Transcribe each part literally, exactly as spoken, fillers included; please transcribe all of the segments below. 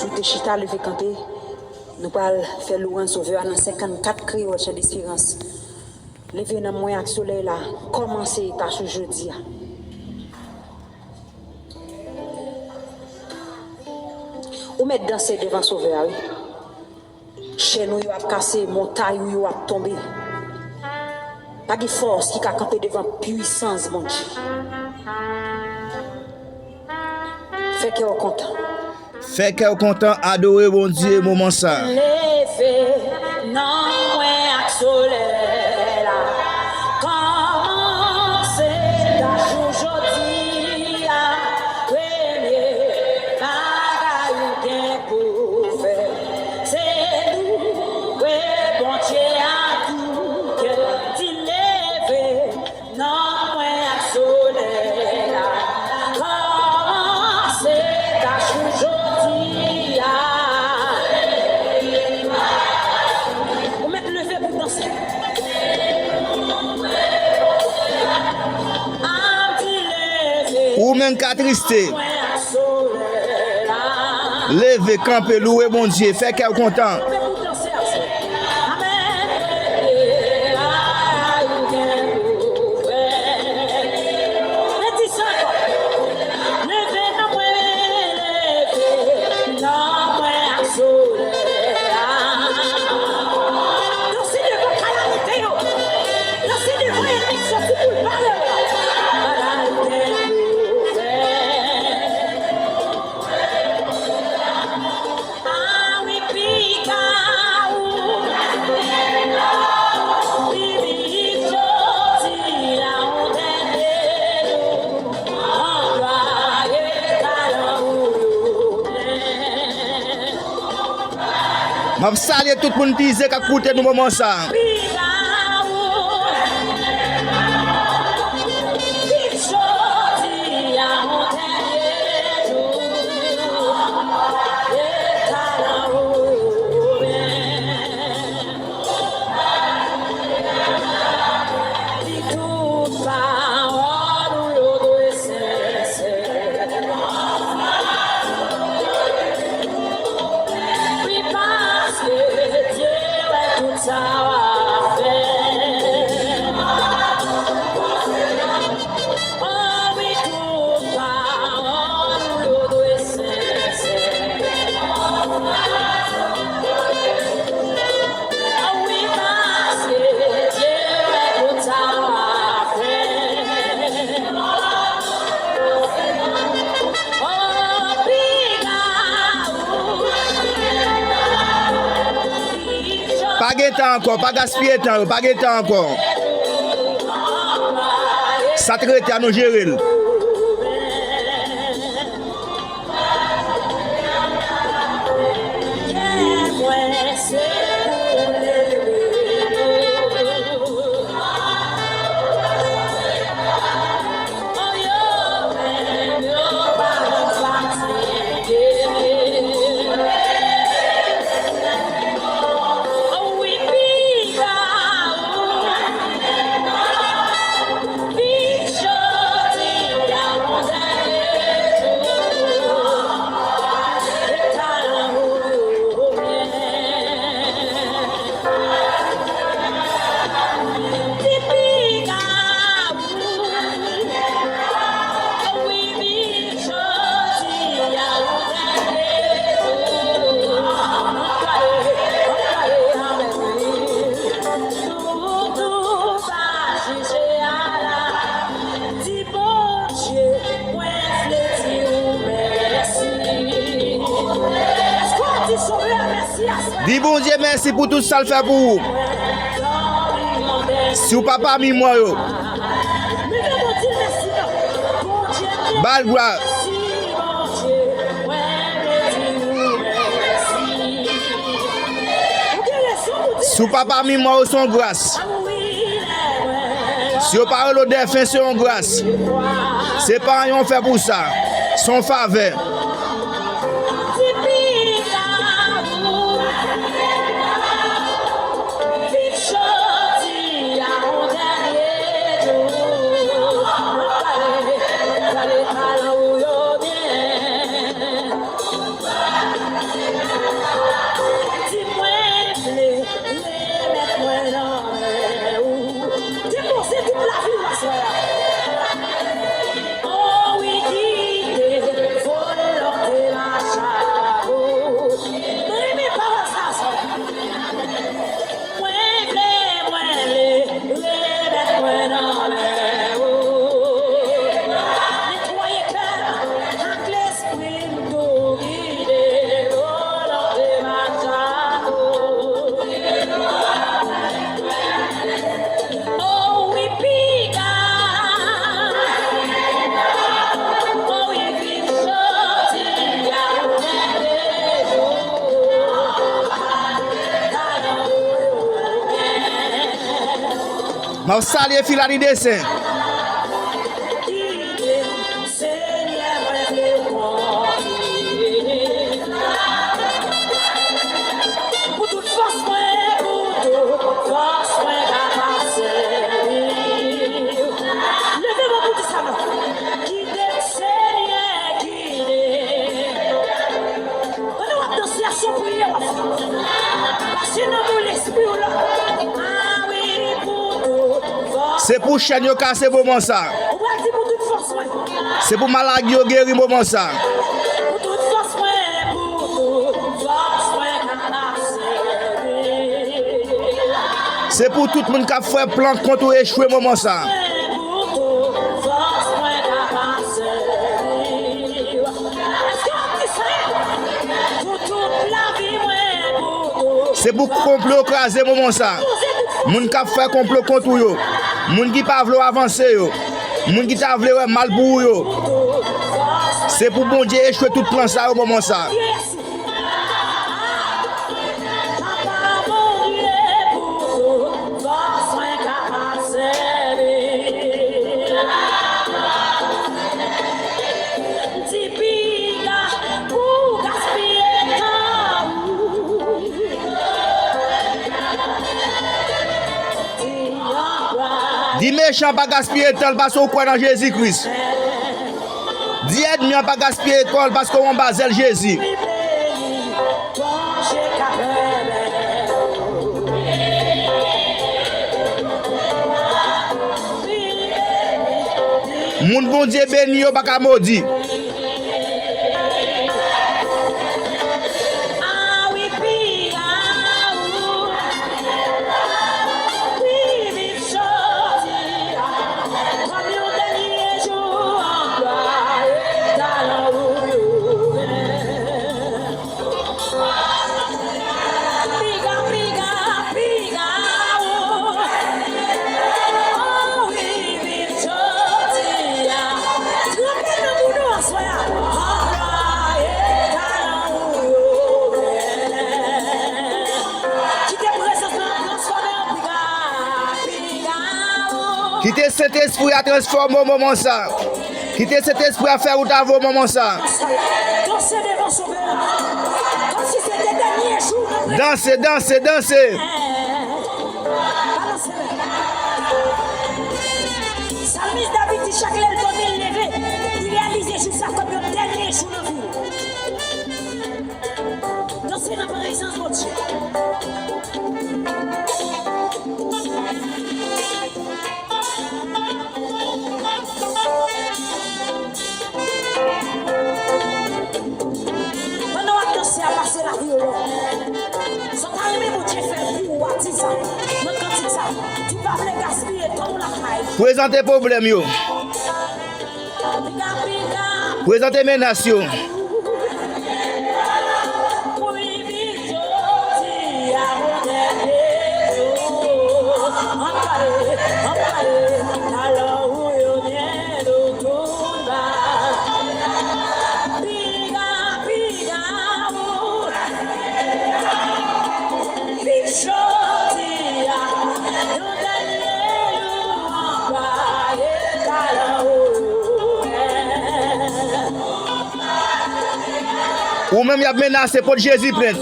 Nou te chita, leve kanpe, nou pral fè louwanj Sovè a nan senkannkat, Kreyòl Chan Desperans. Leve nanm mwen ak solèy la, kòmanse tach ou jodi a. Ou mèt danse devan Sovè a, wi. Chèn ou yo ap kase, montay ou yo ap tonbe. Pa gen fòs ki ka kanpe devan pwisans Bondye. Fè kè w kontan. Fè kè w kontan, adore Bondye moman sa. Leve nanm mwen ak solèy la. Kòmanse tach ou jodi a. Premye bagay ou gen pou fè, se louwe Bondye ak tout kè. Di leve nanm mwen ak solèy la. Kòmanse tach ou jodi a. Ou mèt leve pou danse. Ou menm k atriste, leve, kanpe, louwe Bondye, fè kè w kontan. Danse devan kalamite yo. Danse devan ènmi k soti pou l bare w la. Bagay gen pou fè. Ah wi, piga ou. Piga jodi a, ou dènye jou. Anplwaye talan ou yo byen. M ap salye tout moun Tizé k ap koute nou moman sa. Tout pawòl ou yo dwe sensè. Wi, paske Dye wè tout sa w ap fè. Oh wi, tout pawòl ou yo dwe sensè. Oh wi, paske Dye wè tout sa w ap fè. Oh, piga ou. Pa gen tan ankò, pa gaspiye tan yo, pa gen tan ankò. Sa t rete a, nou jere l. Bondye mèsi. Èske w ap di Sovè a mèsi aswè a? Di Bondye mèsi pou tout sa l fè pou ou. Si w pa pami mò yo, leve pou di mèsi, non. Bondye mèsi. Ba l glwa. Mèsi, Bondye, mwen vle di ou mèsi. Ou gen rezon pou di mèsi. Si w pa pami mò yo, se yon gras. Si yo pa rele w dèfen, se yon gras. Se pa anyen w fè pou sa. Se yon favè. M ap salye Filani Desen. Kite Senyè mwen fè w konfyans. Pou tout fòs mwen, pou tout fòs mwen ka pase. Leve men pou di sa non. Kite Senyè gide. Pandan w ap danse a, se yon priyè w ap fè. Pase nan men Lespri w la. Ah wi, pou tout fòs. Se pou chèn yo kase moman sa. Ou pral di pou tout fòs mwen. Se pou maladi yo geri moman sa. Pou tout fòs mwen, pou tout fòs mwen ka pase. Se pou tout moun k ap fè plan kont ou echwe moman sa. Pou tout fòs mwen ka pase. Èske w ap di sa? Pou tout lavi mwen, pou tout. Se pou konplo yo kraze moman sa. Moun k ap fè konplo kont ou yo, moun ki pa vle w avanse yo, moun ki ta vle wè mal pou ou yo, se pou Bondye echwe tout plan sa yo moman sa. Papa Bondye, pou tout fòs mwen ka pase. Di piga pou gaspiye tan ou. Di mechan pa gaspiye tan l paske w kwè nan Jezi Kris. Di ènmi an pa gaspiye tan l paske w anba zèl Jezi. Moun Bondye beni yo pa ka modi. Piga, piga, piga, o. O wi, vin jodi a. Tranpe nan moun ou aswè a. Anplwaye talan ou yo. Kite prezans lan transfòme an piga, piga, o. Kite Sentespri a transfòme w moman sa. Kite Sentespri a fè wout avè w moman sa. Danse devan Sovè a. Kòmsi se te dènye jou nan prezans. Danse, danse, danse. Balanse men. Salmis David di chak lè l dòmi, l leve, li reyalize jou sa kòm yon dènye jou nan vi l. Danse nan prezans Bondye. Pandan w ap danse a, pase lavi w lò. Sa w ta renmen Bondye fè pou ou a, di sa. Nan kantik sa, di pa vle gaspiye tan w lakay. Prezante pwoblèm yo. Piga, piga. Prezante menas yo. Wi, vin jodi a, yon dènye jou. Anplwaye, anplwaye talan ou yo, byen nou tounen. Piga, piga, ou. Vin jodi a, yon dènye jou, anplwaye talan ou yo. Ou menm y ap menase, pote Jezi plent.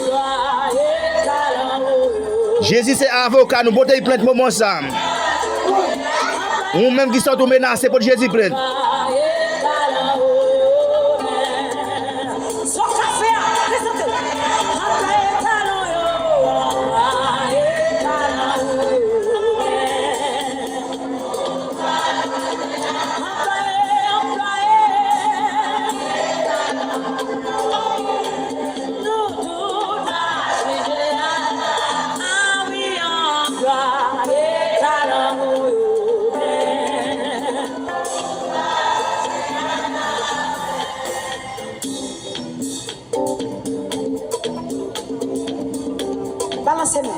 Jezi se avoka nou, pote l plent moman sa. Ou menm ki santi w menase, pote Jezi plent. Sa w ka fè a, prezante w. Anplwaye talan ou yo, anplwaye talan ou yo. Anplwaye, anplwaye. Nou tout va jije a. A wi, anplwaye talan ou yo byen. Balanse men.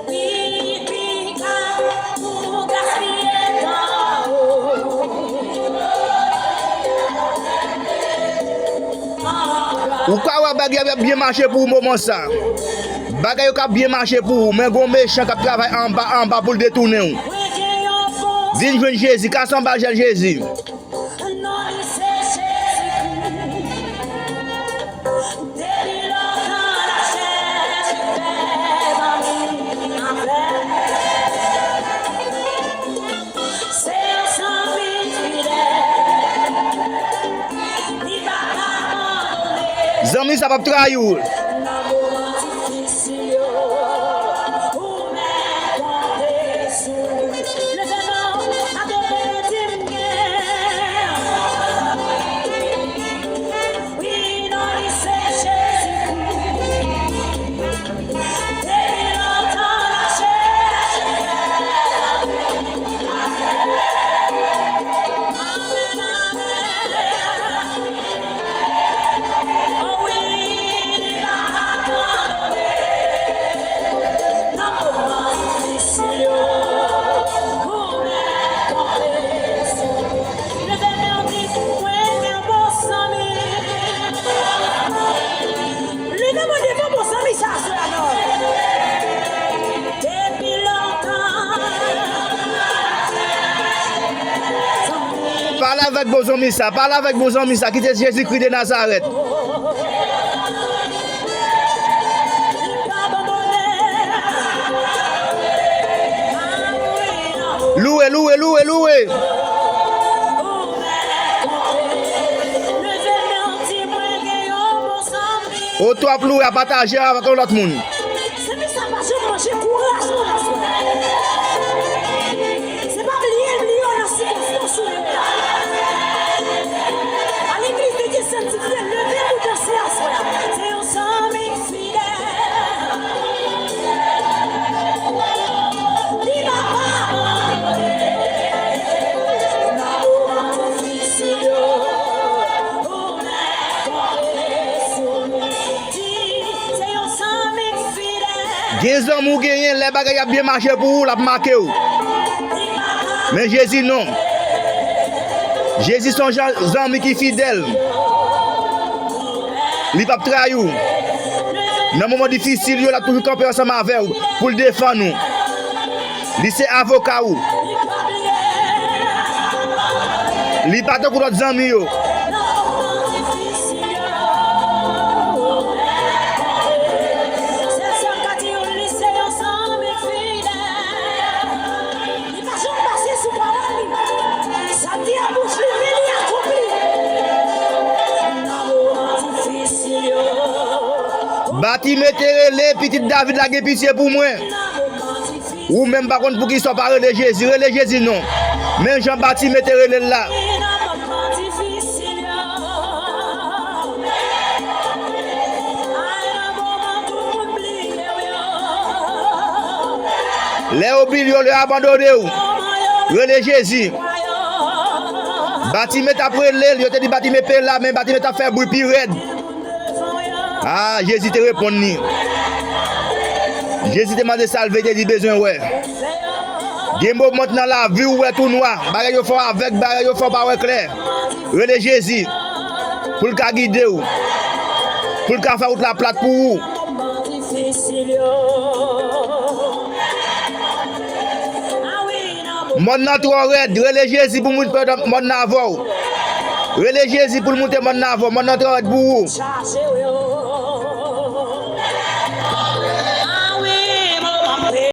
Wi, piga pou gaspiye tan ou. Ou ka wè bagay ap byen mache pou ou moman sa. Bagay yo k ap byen mache pou ou, men gon mechan k ap travay anba anba pou l detounen w. Vin jwenn Jezi, kase anba jèl Jezi. Zanmi sa p ap trayi w. Leve men w devan bon zanmi sa aswè a non. Depi lontan. Pale avèk bon zanmi sa, pale avèk bon zanmi sa, ki se Jezikri de Nazarèt. Louwe, louwe, louwe, louwe. Oto ap louwe a pataje avèk yon lòt moun. Zanmi sa pa janm manje kouraj mwen aswè. Se pa bliye l bliye w nan sikonstans ou ye a. A legliz de Dye sanktifye, leve pou danse aswè a. Se yon zanmi fidèl. Li pa pa abandone. Nan moman difisil yo, ou mèt konte sou li. Gen zanmi w genyen, lè bagay ap byen mache pou ou, l ap make w. Men Jezi non. Jezi se yon jan- zanmi ki fidèl. Li p ap trayi w. Nan moman difisil yo, l ap toujou kanpe ansanm avè w pou l defann ou. Li se avoka ou. Li pa tankou lòt zanmi yo. Batime te rele, pitit David la, gen pitye pou mwen. Ou menm pa konn poukisa w pa rele Jezi, rele Jezi non. Men jan Batime te rele l la. Lè yo bliye w, lè yo abandone w, rele Jezi. Batime t ap rele l, yo te di Batime pe la, men Batime t ap fè bri pi rèd. Ah, Jezi te reponn li. Jezi te mande sa l vle, te di bezwen wè. Gen moman nan lavi w wè tou nwa, bagay yo fè w avèg, bagay yo fè w pa wè klè. Rele Jezi pou l ka gide w, pou l ka fè wout la plat pou ou. Mòn nan twò rèd, rele Jezi pou moun pèdan mòn nan avè w. Rele Jezi pou l moute mòn nan avè w, mòn nan twò rèd pou ou.